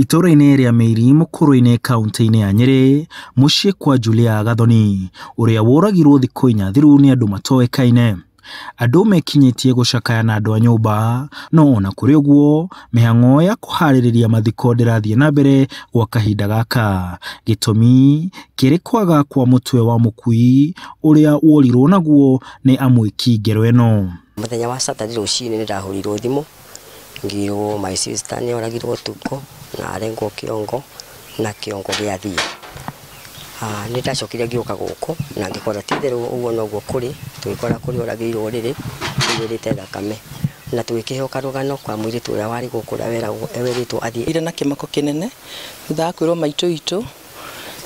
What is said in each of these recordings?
Itũũra-inĩ rĩa Mĩiri Mũkũrwe-inĩ kaunti-inĩ ya Nyĩrĩ, mũciĩ kwa Julia Gathoni ũrĩa woragirwo thikũ inya thiru nĩ andũ matoĩkaine. Andũ mekinyĩtie gũcakaya na andũ a nyũmba, no ona kũrĩ ũguo mĩhang'o ya kũharĩrĩria mathiko ndĩrathiĩ na mbere gwa kahinda gaka. Gĩtũmi kĩrĩ kwaga kwa mũtwe wa mũkui ũrĩa worirwo naguo nĩ amwĩki ngero ĩno. Mũthenya wa Saturday rũcinĩ nĩndahũrirwo thimũ ngĩrwo my sister nĩoragirwo ũtukũ na arengwo kĩongo na kĩongo gĩathiĩ. Nĩndacokire ngĩũka gũkũ na ngĩkora ti itherũ ũguo noguo kũrĩ, tũgĩkora kũrĩa oragĩirwo rĩrĩ kũiyũrĩte thakame na tũgĩkĩheo karũgano kwa mũirĩtu ũrĩa warĩ gũkũ ũrĩa werĩtwo athiĩ. Ire na kĩmako kĩnene thutha wa kwĩrwo maitũ witũ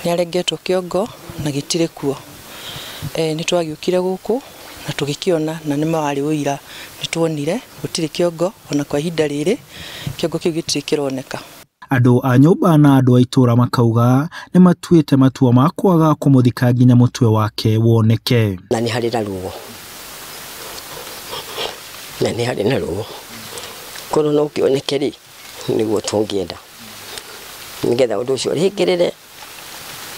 nĩarengetwo kĩongo na gĩtirĩ kuo. Nĩtwagĩũkire gũkũ na tũgĩkĩona na nĩma warĩ ũira, nĩtuonire gũtirĩ kĩongo ona kwa ihinda rĩrĩ kĩongo kĩu gĩtirĩ kĩroneka. Andũ a nyũmba na andũ a itũũra makauga nĩ matuĩte matua ma kwaga kũmũthika nginya mũtwe wake woneke. Na nĩ harĩ na ruo, na nĩ harĩ na ruo, korwo no kĩoneke rĩ nĩguo tũngĩenda nĩgetha ũndũ ũcio ũrĩkĩrĩre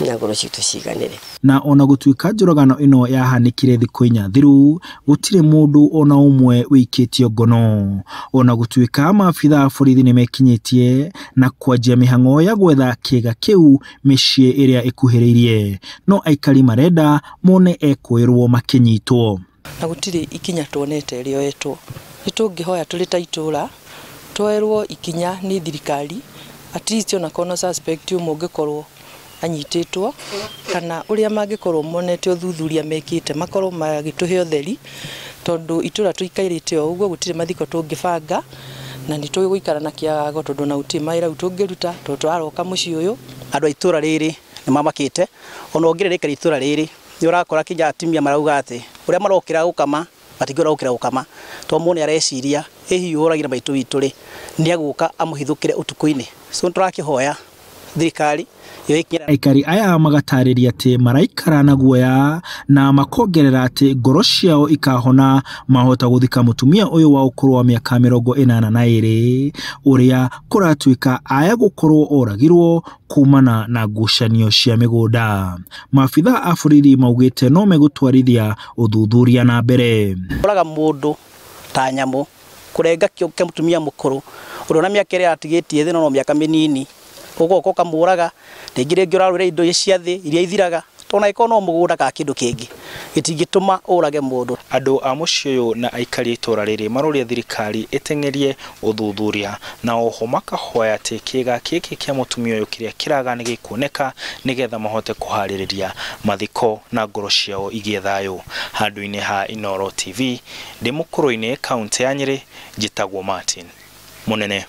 na ngoro citũ ciganĩre. Na ona gũtuĩka njũragano ĩno yahanĩkire thikũ inya thiru, gũtirĩ mũndũ ona ũmwe wĩikĩtio ngono. Ona gũtuĩka maabitha a borithi nĩmekinyĩtie na kwanjia mĩhang'o ya gwetha kĩga kĩu mĩciĩ ĩrĩa ĩkuhĩrĩirie, no aikari marenda mone ekũĩrwo makĩnyitwo. Na gũtirĩ ikinya tuonete rĩoetwo. Nĩtũngĩhoya tũrĩ ta itũũra twoerwo ikinya nĩ thirikari, at least ona korwo no suspect ũmwe ũngĩkorwo anyitĩtwo kana ũrĩa mangĩkorwo monete ũthuthuria mekĩte makorwo magĩtũhe ũtheri, tondũ itũũra tũikarĩte o ũguo gũtirĩ mathiko tũngĩbanga na nĩ tũĩ gũikara na kĩagago tondũ ona gũtirĩ mawĩra rĩu tũngĩruta tondũ tũraroka mũciĩ ũyũ. Andũ a itũũra rĩrĩ nĩ mamakĩte, ona ũngĩrĩrĩkĩra itũũra rĩrĩ nĩ ũrakora kinya atumia marauga atĩ ũrĩa marokĩra gũkama matingĩhota gũkĩra gũkama tondũ mũndũ nĩ areciria ĩ hihi ũragire maitũ witũ rĩ nĩ egũka amũhithũkĩre ũtukũ-inĩ. So nĩtũrakĩhoya thirikari. Aikari aya magatarĩria atĩ maraikara na guoya na makongerera atĩ ngoro ciao ikahona mahota gũthika mũtumia ũyũ wa ũkũrũ wa mĩaka 82 ũrĩa kũratuĩka aya gũkorwo oragirwo kumana na ngucanio cia mĩgũnda. Maabitha a borithi maugĩte no megũtwarithia ũthuthuria na mbere. Ũraga mũndũ ta nyamũ kũrenga kĩongo kĩa mũtumia mũkũrũ ũrĩa ona mĩaka ĩrĩa atigĩtie thĩ no mĩaka mĩnini ũgoka ũkamũraga rĩngĩ rĩngĩ ũrarũĩra indo cia thĩ iria ithiraga tondũ angĩkorwo no mũgũnda kana kĩndũ kĩngĩ gĩtingĩtũma ũrage mũndũ. Andũ a mũciĩ ũyũ na aikari a itũũra rĩrĩ maroria thirikari ĩteng'erie ũthuthuria na oho makahoya atĩ kĩga gĩkĩ kĩa mũtumia ũyũ kĩrĩa kĩraga nĩ gĩkuoneka nĩgetha mahote kũharĩrĩria mathiko na ngoro ciao igĩe thayũ. Handũ-inĩ ha Inooro TV ndĩ Mũkũrwe-inĩ kaunti ya Nyĩrĩ, njĩtagwo Martin Mũnene.